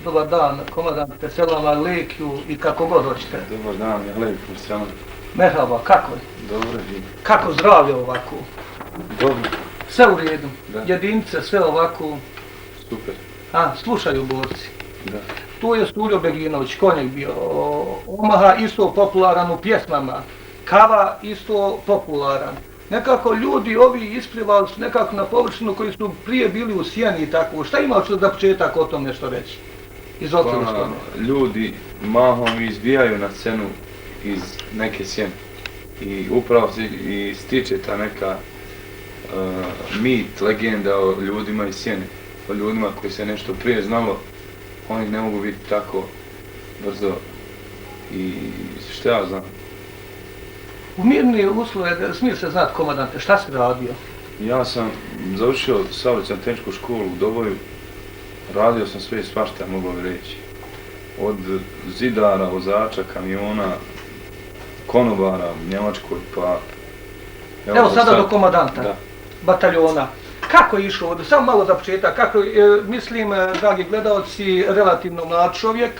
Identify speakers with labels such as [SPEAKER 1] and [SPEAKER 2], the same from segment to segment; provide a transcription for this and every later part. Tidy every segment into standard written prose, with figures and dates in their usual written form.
[SPEAKER 1] dobar dan, komandante, selam alejkum i kako god hoćete.
[SPEAKER 2] Dobar dan, alejkum selam.
[SPEAKER 1] Merhaba, kako je?
[SPEAKER 2] Dobro i...
[SPEAKER 1] Kako zdravlje ovako?
[SPEAKER 2] Dobro.
[SPEAKER 1] Sve u redu,
[SPEAKER 2] Da.
[SPEAKER 1] jedinice, sve ovako.
[SPEAKER 2] Super.
[SPEAKER 1] Slušaju borci.
[SPEAKER 2] Da.
[SPEAKER 1] Tu je Stuljo Beginović, konjak bio. Omaha isto popularan u pjesmama. Kava isto popularan. Nekako ljudi ovi isplivali su nekako na površinu koji su prije bili u sjeni i tako. Šta ima za početak o tom nešto reći? Izvolite što
[SPEAKER 2] ljudi mahom izbijaju na scenu iz neke sjene. I upravo se i stiče ta neka mit, legenda o ljudima iz sjene. O ljudima koji se nešto prije znalo, oni ne mogu biti tako brzo i šta ja znam.
[SPEAKER 1] U mirnije uslove, smije se znati komandante, šta si radio?
[SPEAKER 2] Ja sam završio saobraćajnu tehničku školu u Doboju, radio sam sve i svašta, mogu bi reći. Od zidara, vozača, kamiona, konobara u Njemačkoj, pa...
[SPEAKER 1] Evo sada do komandanta,
[SPEAKER 2] da.
[SPEAKER 1] Bataljona. Kako je išlo, samo malo za početak, kako, mislim, dragi gledalci, relativno mlad čovjek,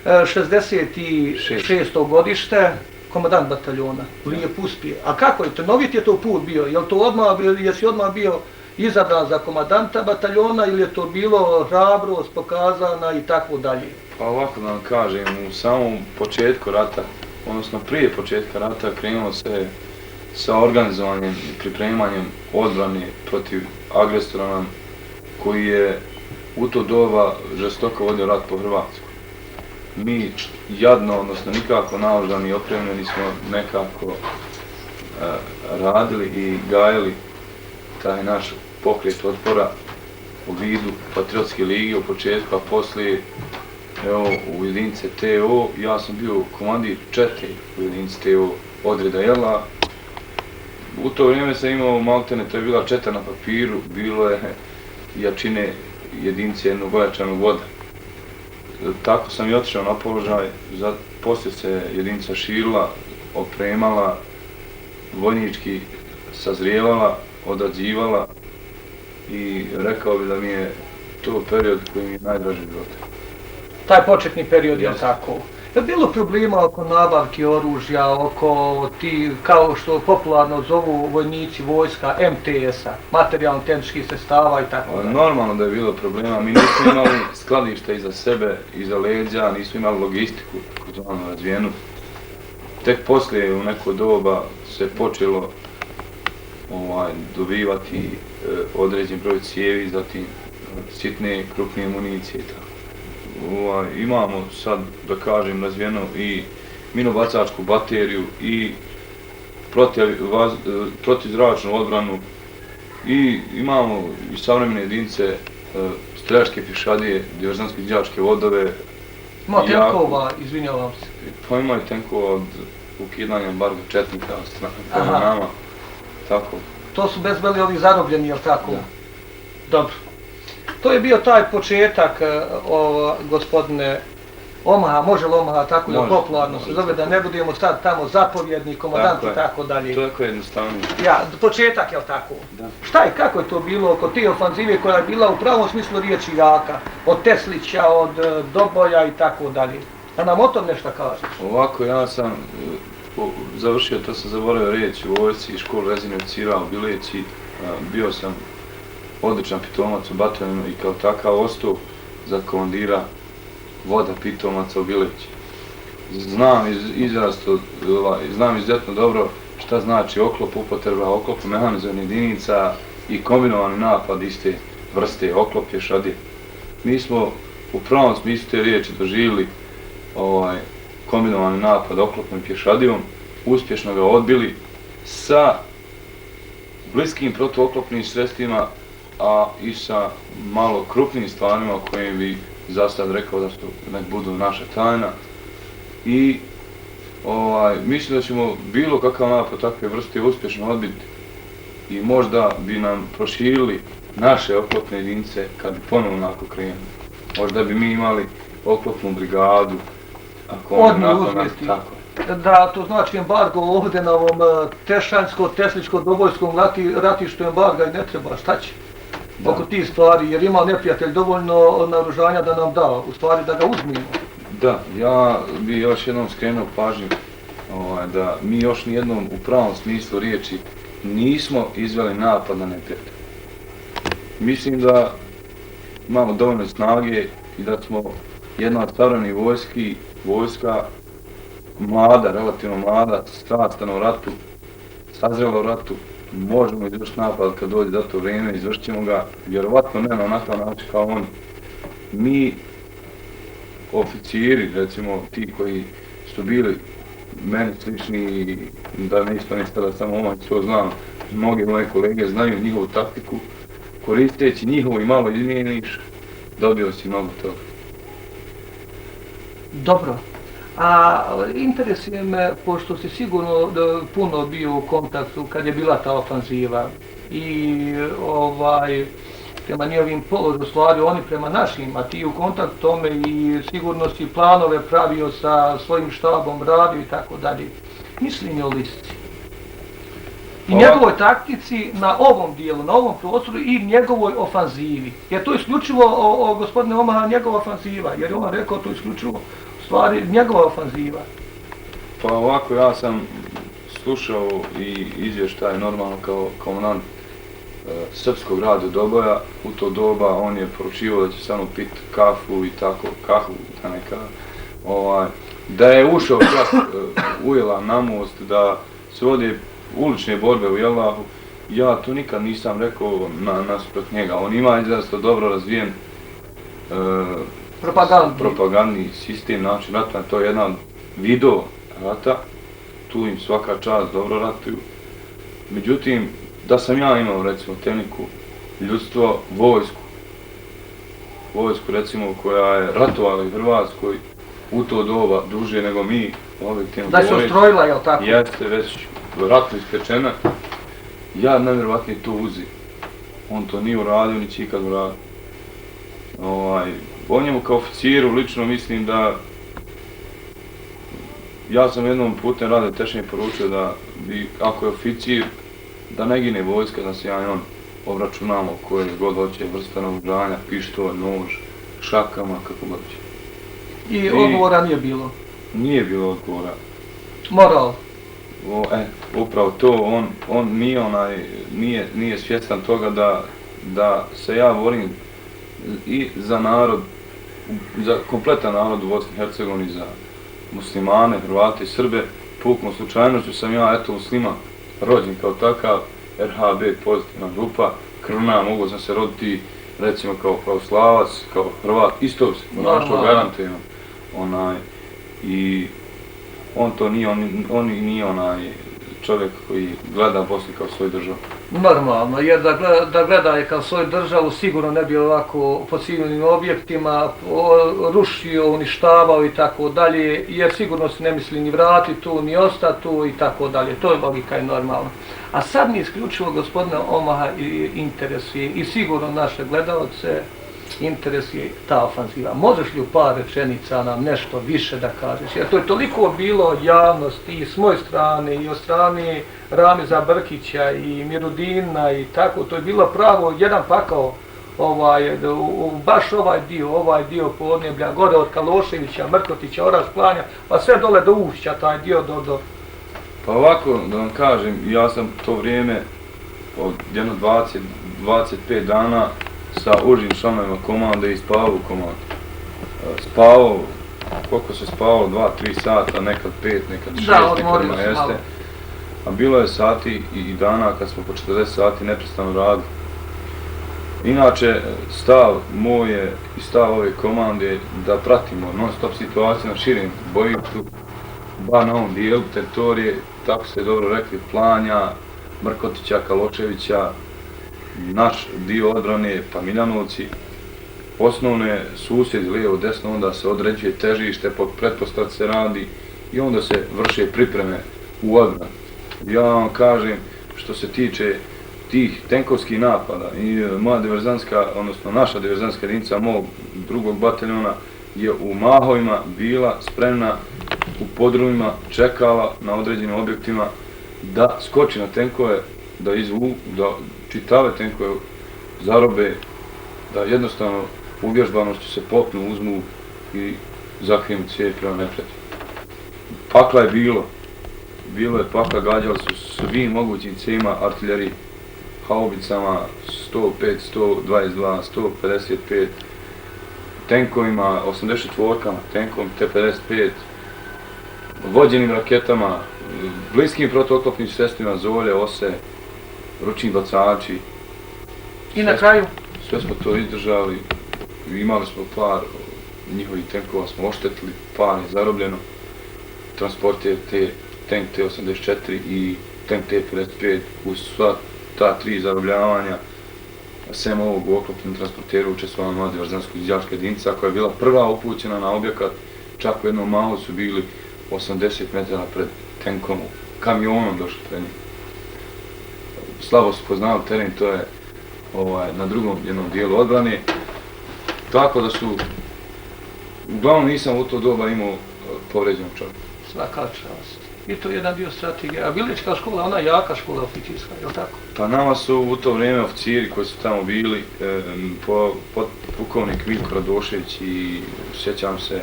[SPEAKER 1] 66. godište, komandant bataljona, lijep uspije. A kako je, trnovit je to put bio, jesi odmah bio izabran za komandanta bataljona ili je to bilo hrabrost pokazana i tako dalje?
[SPEAKER 2] Pa ovako da vam kažem, u samom početku rata, odnosno prije početka rata krenulo se sa organizovanjem i pripremanjem odbrane protiv agresora koji je u to doba žestoko vodio rat po Hrvatskoj. Mi jadno, odnosno nikako naoružani i opremljeni smo nekako radili i gajili taj naš pokret otpora u vidu Patriotske lige u početku, a poslije evo, u jedinice TO. Ja sam bio komandir 4 u jedinici TO odreda Jela. U to vrijeme sam imao maltene, to je bila 4 na papiru, bilo je jačine jedinice jednog ojačanog voda. Tako sam i otišao na položaj, poslije se jedinica širila, opremala, vojnički sazrijevala, odrađivala i rekao bi da mi je to period koji mi je najdraži život.
[SPEAKER 1] Taj početni period je tako. Je bilo problema oko nabavke oružja, oko ti, kao što popularno zovu vojnici vojska, MTS-a, materijalno-tehničkih sredstava i tako dalje?
[SPEAKER 2] Normalno da je bilo problema, mi nismo imali skladišta iza sebe, iza leđa, nismo imali logistiku razvijenu. Tek poslije u neko doba se počelo dobivati određen broj cijevi, zatim sitne, krupnije municije i tako. Imamo sad, da kažem, razvijeno i minobacačku bateriju i protivzračnu odbranu i imamo i savremene jedinice streljačke pješadije, diverzantske đačke vodove.
[SPEAKER 1] Ima tenkova, izvinjavam se.
[SPEAKER 2] Pa ima i tenkova od ukidanja embarga četnika prema nama. Tako.
[SPEAKER 1] To su bezbeli ovi zarobljeni, jel tako?
[SPEAKER 2] Da.
[SPEAKER 1] Dobro. To je bio taj početak, gospodine Omaha, može li Omaha tako da popularno se zove, da ne budemo sad tamo zapovjedni, komandant i tako dalje.
[SPEAKER 2] To je jednostavno.
[SPEAKER 1] Ja, početak je li tako?
[SPEAKER 2] Da.
[SPEAKER 1] Šta je, kako je to bilo oko te ofanzive koja je bila u pravom smislu riječi jaka, od Teslića, od Doboja i tako dalje? Da nam o tom nešto kažeš?
[SPEAKER 2] Ovako, ja sam završio, to sam zaboravio reći, u vojsci školu rezine oficira u Bileći, bio sam odličan pitomac u bataljonu i kao takav ostao za komandira voda pitomaca u Bileći. Znam izuzetno dobro šta znači oklop, upotreba oklopa mehanizovanih jedinica i kombinovani napad iste vrste oklop pješadije. Mi smo u pravom smislu te riječi doživjeli kombinovani napad oklopnom pješadijom, uspješno ga odbili sa bliskim protuoklopnim sredstvima, a i sa malo krupnim stvarima o kojim bi za sad rekao da nek budu naša tajna. I mislim da ćemo bilo kakav napad takve vrste uspješno odbiti i možda bi nam proširili naše oklopne jedinice kad bi ponovno onako krenuli. Možda bi mi imali oklopnu brigadu, ako oni nakon nas tako.
[SPEAKER 1] Da, to znači embargo ovdje na ovom tešanjsko-tesličko-dobojskom ratištu embarga i ne treba, šta će? oko tih stvari, jer ima neprijatelj dovoljno naoružanja da nam da, u stvari da ga uzmimo.
[SPEAKER 2] Da, ja bi još jednom skrenuo pažnju da mi još nijednom u pravom smislu riječi nismo izveli napad na neprijatelja. Mislim da imamo dovoljno snage i da smo jedna od savremenih vojska mlada, relativno mlada, strastana u ratu, sazrela u ratu, možemo izvršiti napad kad dođe za to vrijeme, izvršit ćemo ga, vjerovatno ne na onakav način kao oni. Mi, oficiri, recimo ti koji su bili meni slični, da ne ispadne da samo ovaj to znam, mnogi moje kolege znaju njihovu taktiku, koristeći njihovo i malo izmijeniš, dobio si mnogo toga.
[SPEAKER 1] Dobro, a interesuje me, pošto si sigurno puno bio u kontaktu kad je bila ta ofanziva i prema njihovim položaju stvari, oni prema našim, a ti u kontaktu tome i sigurno si planove pravio sa svojim štabom, radio i tako dalje. Mislim o Lisci i njegovoj taktici na ovom dijelu, na ovom prostoru i njegovoj ofanzivi. Jer to je isključivo, gospodine Omaha, njegova ofanziva, jer je on rekao to je isključivo u stvari njegova ofanziva.
[SPEAKER 2] Pa ovako, ja sam slušao i izvještaj normalno kao komandant srpskog radio Doboja. U to doba on je poručivao da će samo piti kafu i tako, kahu, da neka, da je ušao čak ujela na most, da se vode ulične borbe u Jelahu. Ja to nikad nisam rekao nasuprot njega. On ima izrazito dobro razvijen propagandni sistem, način rata, to je jedan video rata, tu im svaka čast, dobro ratuju. Međutim, da sam ja imao recimo tehniku, ljudstvo, vojsku recimo koja je ratovala u Hrvatskoj u to doba duže nego mi, objektivno
[SPEAKER 1] da se ustrojila, jel tako?
[SPEAKER 2] Jeste već ratno ispečena, ja najvjerovatnije to uzim. On to nije uradio, ni će ikad uradio. O njemu kao oficiru lično mislim da ja sam jednom putem rade tešnje poručio da bi, ako je oficir, da ne gine vojska, da se ja i on obračunamo koje god hoće, vrsta naoružanja, pištolj, nož, šakama, kako god će.
[SPEAKER 1] I odgovora nije bilo?
[SPEAKER 2] Nije bilo odgovora.
[SPEAKER 1] Moral?
[SPEAKER 2] Upravo to, on nije svjestan toga da se ja borim i za narod, za kompletan narod u Bosni i Hercegovini, za muslimane, Hrvate i Srbe. Pukom slučajnošću sam ja, musliman, rođen kao takav, RHB pozitivna grupa, krvna, mogu sam se roditi recimo kao pravoslavac, kao Hrvat, isto se našlo garantujem. I on to nije, on nije onaj čovjek koji gleda Bosnu kao svoju državu.
[SPEAKER 1] Normalno, jer da gleda je kao svoju državu sigurno ne bi ovako po civilnim objektima rušio, uništavao i tako dalje, jer sigurno se ne misli ni vratiti tu, ni ostati tu i tako dalje. To je logika i normalno. A sad mi isključivo gospodina Omaha interesuje i sigurno naše gledalce interesuje ta ofanziva. Možeš li u par rečenica nam nešto više da kažeš? Jer to je toliko bilo javnosti i s moje strane i od strane Ramiza Brkića i Mirudina i tako. To je bilo pravo jedan pakao baš ovaj dio podneblja, gore od Kaloševića, Mrkotića, Oraš Planja, pa sve dole do Ušća, taj dio do...
[SPEAKER 2] Pa ovako, da vam kažem, ja sam to vrijeme od jedno 25 dana sa užim članovima komande i spavao u komandi. Spavao, koliko se spavao, 2-3 sata, nekad 5, nekad 6, nekad jeste. A bilo je sati i dana kad smo po 40 sati neprestano radili. Inače, stav moje i stav ove komande da pratimo non-stop situaciju na širem bojištu, bar na ovom dijelu teritorije, tako ste dobro rekli, Planja, Mrkotića, Kaločevića, naš dio odbrane, pa Miljanovci, osnovne susjedi lijevo desno, onda se određuje težište, pod pretpostavci se radi i onda se vrše pripreme u odbrani. Ja vam kažem, što se tiče tih tenkovskih napada i moja diverzantska, odnosno naša diverzantska jedinica mog drugog bataljona je u Mahovima bila spremna u podrumima, čekala na određenim objektima da skoči na tenkove, da čitave tenkove zarobe, da jednostavno uvježbanošću se popnu, uzmu i zakrenu cijev prema neprijatelju. Pakla je bilo je pakla, gađali su svim mogućim cijevima artiljeriji, haubicama 105, 122, 155, tenkovima, 84-kama, tenkom T-55, vođenim raketama, bliskim protuoklopnim sredstvima, zolje, ose, ručni bacači.
[SPEAKER 1] I na kraju?
[SPEAKER 2] Sve smo to izdržali, imali smo par njihovih tenkova, smo oštetili, par je zarobljeno. Transporter tank T-84 i tank T-55 uz sva ta 3 zarobljavanja. Sem ovog u oklopnom transporteru učestvovala mlada diverzantska izviđačka jedinica koja je bila prva upućena na objekat, čak u jednom malu su bili 80 metara pred tenkom, kamionom došli pred njim. Slabo su poznali teren, to je na drugom jednom dijelu odbrane. Tako da su, uglavnom nisam u to doba imao povređenog čovjeka.
[SPEAKER 1] Svaka čast. I to je jedan dio strategije. A Bilička škola, ona je jaka škola oficirska, je li tako?
[SPEAKER 2] Pa nama su u to vrijeme oficiri koji su tamo bili, pukovnik Miljko Radošević i sjećam se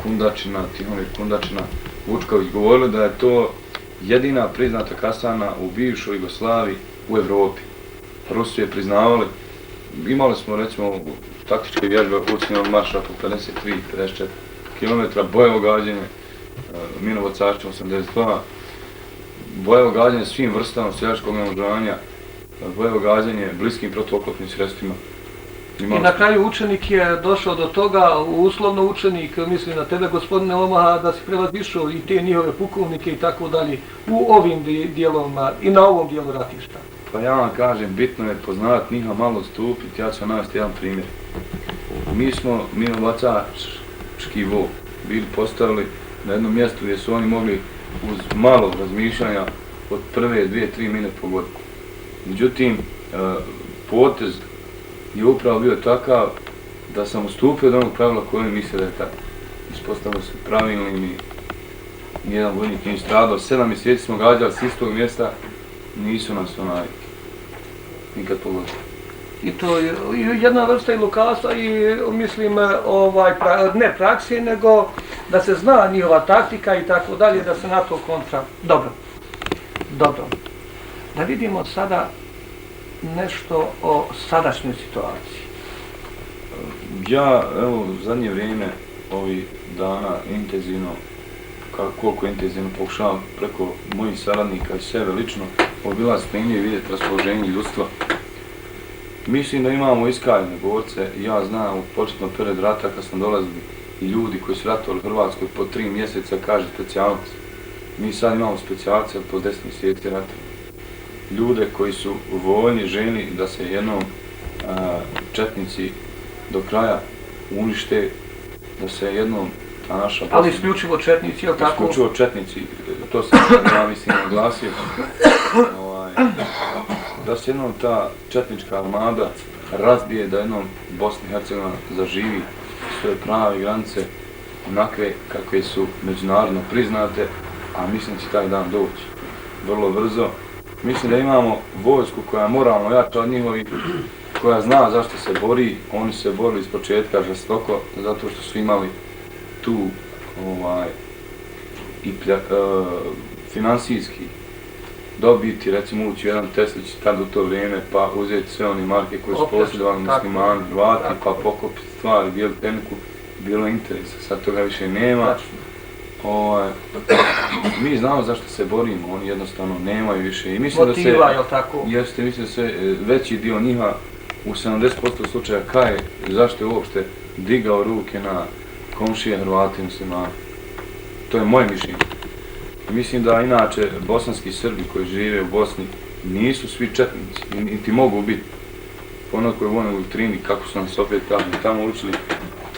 [SPEAKER 2] Kundačina, Tihomir Kundačina, Vučković, govorili da je to jedina priznata kasarna u bivšoj Jugoslaviji u Evropi. Rusi je priznavali, imali smo recimo taktičke vježbe ucnjenog marša po 53-54 km, bojevo gađenje, minobacačima 82, bojevo gađanje svim vrstama seljačkog naoružanja, bojevo gađanje bliskim protuoklopnim sredstvima.
[SPEAKER 1] I na kraju učenik je došao do toga, uslovno učenik, mislim na tebe gospodine Omaha, da si prevazišao i te njihove pukovnike i tako dalje u ovim dijelovima i na ovom dijelu ratišta.
[SPEAKER 2] Pa ja vam kažem, bitno je poznat, njih malo stupiti, ja ću vam navesti jedan primjer. Mi smo minobacački vol bili postavili na jednom mjestu gdje su oni mogli uz malo razmišljanja od prve 2-3 mine pogoditi. Međutim, potez je upravo bio takav da sam ustupio od onog pravila koje misle da je tako. Ispostavilo se pravilnim i nijedan vojnik nije stradao. 7 mjeseci smo gađali s istog mjesta, nisu nas nikad pogodili.
[SPEAKER 1] I to je jedna vrsta i lukavstva i mislim ne praksi, nego da se zna njihova taktika i tako dalje, da se na to kontra. Dobro. Da vidimo sada nešto o sadašnjoj situaciji.
[SPEAKER 2] Ja, evo, u zadnje vrijeme, ovih dana, intenzivno, koliko intenzivno pokušavam preko mojih saradnika i sebe lično, bila spremljiv vidjeti raspoloženje ljudstva. Mislim da imamo iskaljene borce, ja znam u početnom periodu rata kad smo dolazili i ljudi koji su ratovali u Hrvatskoj po 3 mjeseca kaže specijalac. Mi sad imamo specijalce po 10 mjeseci rata. Ljude koji su voljni, željni da se jednom četnici do kraja unište, da se jednom ta naša...
[SPEAKER 1] Ali isključivo četnici, je li tako?
[SPEAKER 2] Isključivo četnici, to sam ja mislim naglasio. Da se jednom ta četnička armada razbije, da jednom Bosna i Hercegovina zaživi svoje prave granice, onakve kakve su međunarodno priznate, a mislim da će taj dan doći vrlo brzo. Mislim da imamo vojsku koja je moralno jača od njihovih, koja zna zašto se bori. Oni su se borili iz početka žestoko, zato što su imali tu finansijski dobiti, recimo ući u jedan Teslić tad u to vrijeme, pa uzeti sve one marke koje su posjedovali muslimani, Hrvati, pa pokopiti stvari, bijeli tenku, bilo interesa, sad toga više nema. Mi znamo zašto se borimo, oni jednostavno nemaju više i mislim
[SPEAKER 1] motiva, je li tako?
[SPEAKER 2] Jeste, mislim da se veći dio njiha u 70% slučaja kaje zašto je uopšte digao ruke na komšije Hrvati i muslimani. To je moje mišljenje. Mislim da inače bosanski Srbi koji žive u Bosni nisu svi četnici, niti mogu biti. Po onoj koji vojnoj doktrini, kako su nas opet tamo učili,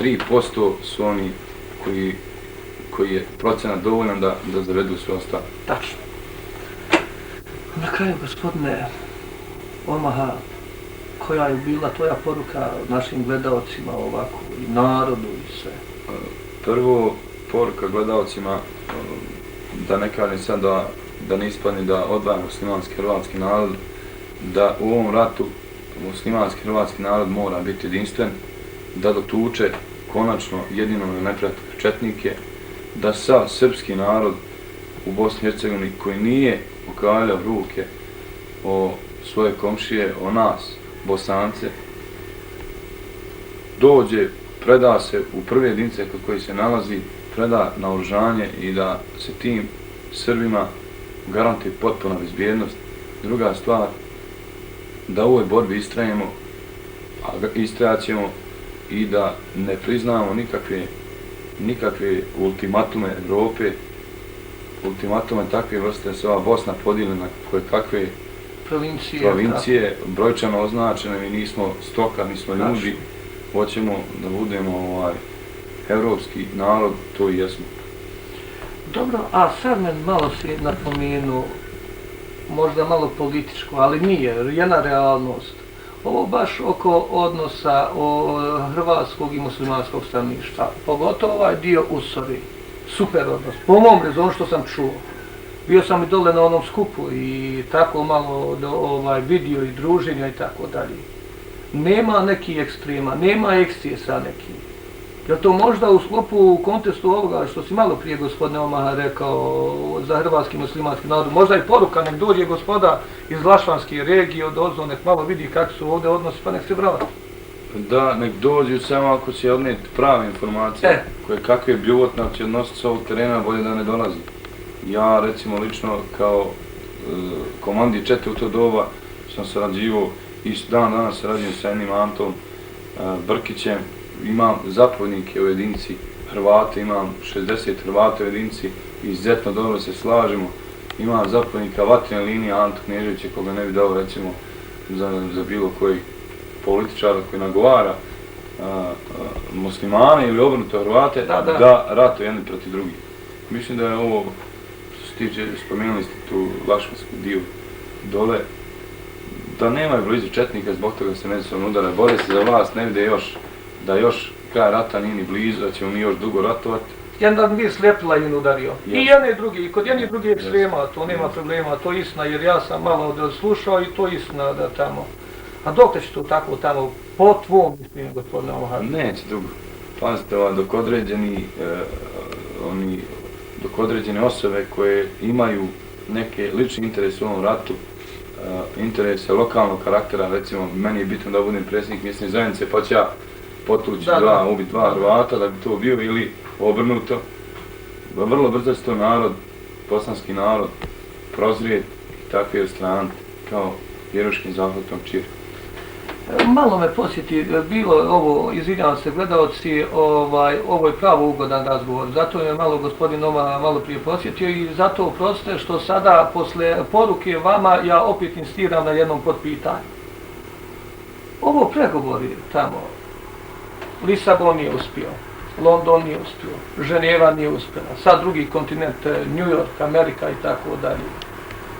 [SPEAKER 2] 3% su oni koji je procenat dovoljan da zavedu sve ostalo.
[SPEAKER 1] Tačno. Na kraju, gospodine Omaha, koja je bila tvoja poruka našim gledalcima ovako, i narodu i sve?
[SPEAKER 2] Prvo, poruka gledalcima, da ne kažem sad da ne ispadne da odvajam muslimanski hrvatski narod, da u ovom ratu muslimanski hrvatski narod mora biti jedinstven, da dotuče konačno jedino neprijatelje četnike, da sav srpski narod u Bosni i Hercegovini koji nije okaljao ruke o svoje komšije, o nas, Bosance, dođe, preda se u prve jedinice kod koji se nalazi, preda naoružanje i da se tim Srbima garantuje potpuna bezbjednost. Druga stvar, da u ovoj borbi istrajemo, a istrajat ćemo i da ne priznamo nikakve ultimatume Evrope, ultimatume takve vrste da se ova Bosna podijeli na koje kakve provincije, brojčano označene, mi nismo stoka, nismo ljudi, hoćemo da budemo evropski narod, to i jesmo.
[SPEAKER 1] Dobro, a sad me malo si napomenuo, možda malo političko, ali nije, jedna realnost. Ovo baš oko odnosa hrvatskog i muslimanskog stanovništva, pogotovo ovaj dio u Sovi, super odnos, po mom rezonu što sam čuo. Bio sam i dole na onom skupu i tako malo vidio i druženja i tako dalje. Nema nekih ekstrema, nema ekscesa nekih. Je to možda u sklopu, u kontekstu ovoga što si malo prije gospodine Omaha rekao za hrvatski muslimanski narod, možda i poruka, nek dođe gospoda iz Lašvanske regije, od ozdo, nek malo vidi kakvi su ovdje odnosi, pa nek se vrati.
[SPEAKER 2] Da, nek dođu samo ako će odnijeti prave informacije, koje kakve bljuvotne će odnositi s ovog terena, bolje da ne dolazi. Ja recimo lično kao komandir čete u to doba sam sarađivao i dan danas sarađujem sa jednim Antom Brkićem. Imam zapovjednike u jedinici Hrvate, imam 60 Hrvata u jedinici i izuzetno dobro se slažemo. Imam zapovjednika vatrene linije Antu Kneževića koga ne bi dao recimo za bilo koji političara koji nagovara muslimane ili obrnuto Hrvate da ratuju jedni protiv drugih. Mislim da je ovo, što se tiče, spomenuli ste tu Lašvansku dio dole, da nemaju blizu četnika, zbog toga se međusobno udara, bore se za vlast, ne vide još da još kraj rata nije ni blizu, da ćemo mi još dugo ratovati.
[SPEAKER 1] Jedan bi slijepila i udario. I jedne i drugi, i kod jedne i druge ekstrema, to nema problema, to je istina, jer ja sam malo slušao i to je istina da tamo. A dok će to tako tamo, po tvom mišljenju, gospodine Omaha?
[SPEAKER 2] Neće dugo. Pazite, dok određene osobe koje imaju neke lične interese u ovom ratu, interese lokalnog karaktera, recimo meni je bitno da budem predsjednik mjesne zajednice, pa ću ja potući ubiti dva Hrvata da bi to bio ili obrnuto. Vrlo brzo će to narod, bosanski narod, prozrijeti i takve odstraniti kao vjeruškim zahvatom čir.
[SPEAKER 1] Malo me posjeti, bilo ovo, izvinjavam se gledalci, ovo je pravo ugodan razgovor, zato je malo gospodin Oma malo prije posjetio i zato oprostite što sada posle poruke vama ja opet insistiram na jednom potpitanju. Ovo pregovori tamo, Lisabon nije uspio, London nije uspio, Ženeva nije uspjela, sad drugi kontinent, New York, Amerika i tako dalje.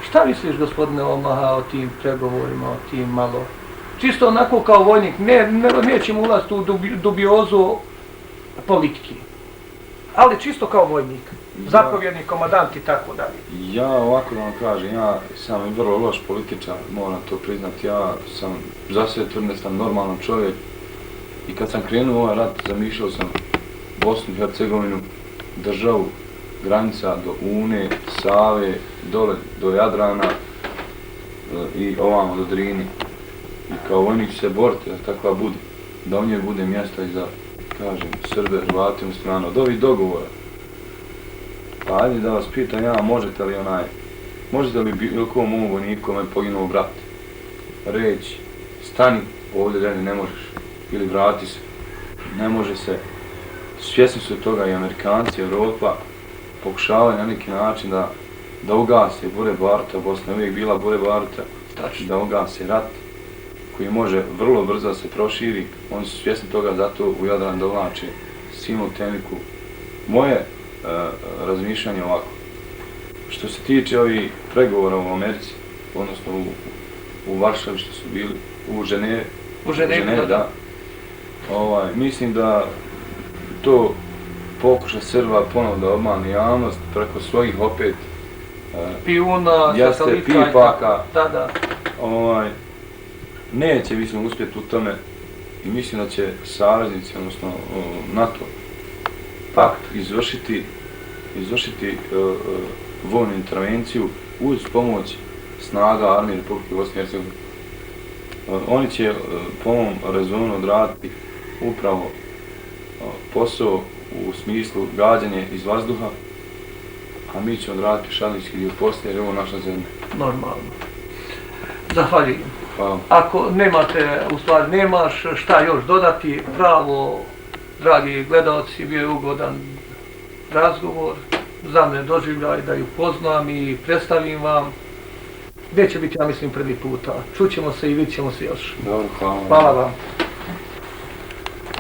[SPEAKER 1] Šta misliš gospodine Omaha o tim pregovorima, o tim malo? Čisto onako kao vojnik, nećemo ulaziti u dubiozu politike, ali čisto kao vojnik, zapovjednik, komandant i tako dalje.
[SPEAKER 2] Ja ovako da vam kažem, ja sam i vrlo loš političar, moram to priznati, ja sam za sve tvrdim da sam normalan čovjek i kad sam krenuo ovaj rat zamišljao sam Bosnu i Hercegovinu, državu, granica do Une, Save, dole do Jadrana i ovamo do Drini. I kao vojnik se boriti da takva bude, da u njoj bude mjesta i za, kažem, Srbe, Hrvate, muslimane, od ovih dogovora. Pa ajde da vas pitam ja, možete li bilo kom ovom vojniku kome poginuo brat reći, stani ovdje da ne možeš, ili vrati se, ne može se. Svjesni su toga i Amerikanci, Evropa, pokušavaju na neki način da ugase Bure Baruta, Bosna je uvijek bila Bure Baruta, da ugase rat koji može vrlo brzo da se proširi, oni su svjesni toga, zato u Jadran dovlače simulteniku. Moje razmišljanje ovako, što se tiče ovih pregovora u Americi, odnosno u Varšavi što su bili, u Ženevi, da. Mislim da to pokuša Srba ponovno da obmane javnost preko svojih opet
[SPEAKER 1] pijuna,
[SPEAKER 2] pipaka, neće, mislim, uspjeti u tome i mislim da će saveznici, odnosno NATO pakt izvršiti vojnu intervenciju uz pomoć snaga armije Republike Bosne i Hercegovine. Oni će po mom rezonu odraditi upravo posao u smislu gađanja iz vazduha, a mi ćemo odraditi šadijski dio posla jer je ovo naša zemlja.
[SPEAKER 1] Normalno. Zahvaljujem.
[SPEAKER 2] Hvala.
[SPEAKER 1] Ako nemate, u stvari nemaš šta još dodati, pravo, dragi gledalci, bio je ugodan razgovor, za mene doživljaj da ju poznam i predstavim vam. Neće biti, ja mislim, prvi puta. Čućemo se i vidit ćemo se još.
[SPEAKER 2] Dobro, hvala.
[SPEAKER 1] Hvala vam.